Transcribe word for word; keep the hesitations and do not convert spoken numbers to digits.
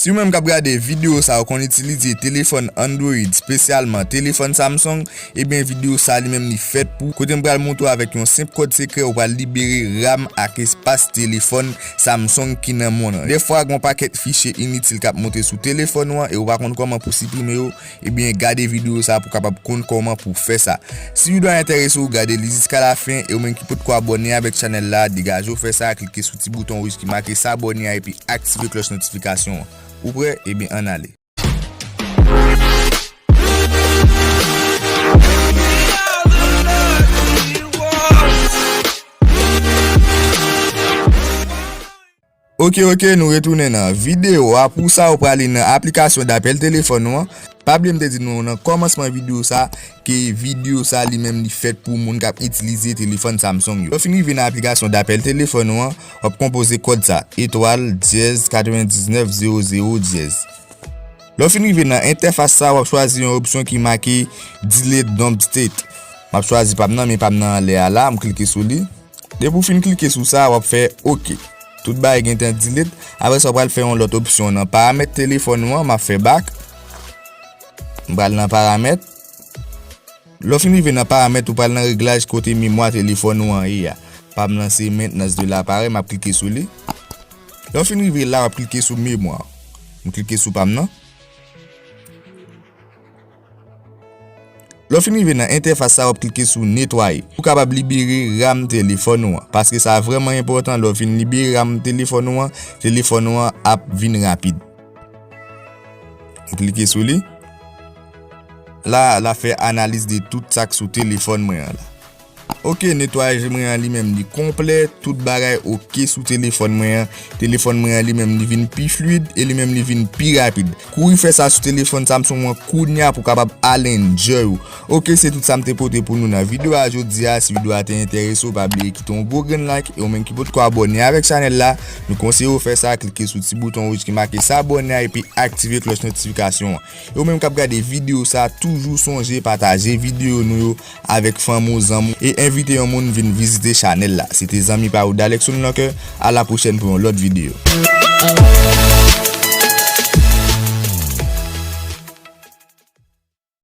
Si ou menm k ap gade videyo sa a, ou konn itilize telefòn Android, espesyalman telefòn Samsung, ebyen videyo sa a li menm li fèt pou ou. Kote m pral montre w avèk yon senp kòd sekrè, ou pral libere ram ak espas telefòn Samsung ki nan men w lan. Dèfwa, gen yon pakèt fichye initil k ap monte sou telefòn ou an e ou pa konn kòman pou siprime yo, ebyen gade videyo sa a pou w kapab konn kòman pou w fè sa. Si videyo a enterese w, gade li jiska lafen, e ou menm ki potko abòne avèk chanèl la, degaje w fè sa, klike sou ti bouton wouj ki make s'abonner a epi aktive klòch notifikasyon an. Ou prè? Ebyen, ann ale. Ok, ok, nou retounen nan videyo a. Pou sa, ou prale nan aplikasyon dapèl telefòn ou an. Pa bliye m te di nou nan kòmansman videyo sa, ke videyo sa li menm li fèt pou moun k ap itilize telefòn Samsung yo. Lè w fin rive nan aplikasyon dapèl telefòn ou an, w ap konpoze kòd sa, etwal dyèz katrevendiznèf zewo zewo dyèz. Lè w fin rive nan entèfas sa, w ap chwazi yon opsyon ki make Delete Dump State. M ap chwazi pa m nan, men pa m nan anlè a la, m klike sou li. Depi w fin klike sou sa, w ap fè ok. Tout bagay gentan delete. Apre sa, w pral fè yon lòt opsyon nan paramèt telefòn ou an, m ap fè back. M pral nan paramèt. Lè w fin rive nan paramèt, ou pral nan reglaj kote memwa telefòn ou an ye a. Pa m nan se maintenance de l'appareil, m ap klike sou li. Lè w fin rive la, w ap klike sou memwa. M klike sou pa m nan. Lè w fin rive nan entèfas sa, w ap klike sou netwaye. Pou w kapab libere ram telefòn ou an. Paske sa vrèman enpòtan, lè w fin libere ram telefòn ou an, telefòn ou an ap vin rapid. M klike sou li. La, l ap fè analiz de tout sa k sou telefòn mwen an la. Ok, netwayaj mwen an li menm li konplè, tout bagay ok sou telefòn mwen an. Telefòn mwen an li menm li vin pi fluid e li menm li vin pi rapid. Kouri fè sa sou telefòn Samsung ou an kounya pou w kapab al enjoy ou. Ok, se tout sa m te pote pou nou nan videyo a jodi a. Si videyo a te enterese w, pa bliye kite yon gwo grenn like e ou menm ki potko abòne avèk chanèl la, nou konseye w fè sa, klike sou ti bouton wouj ki make s'abonner a epi aktive klòch notifikasyon an. E ou menm k ap gade videyo sa, toujou sonje pataje videyo nou yo avèk fanmi w, zanmi w, e envite yon moun vin vizite chanèl la. Se te zanmi pa w Dalexon Lanke, a la pwochèn pou yon lòt videyo.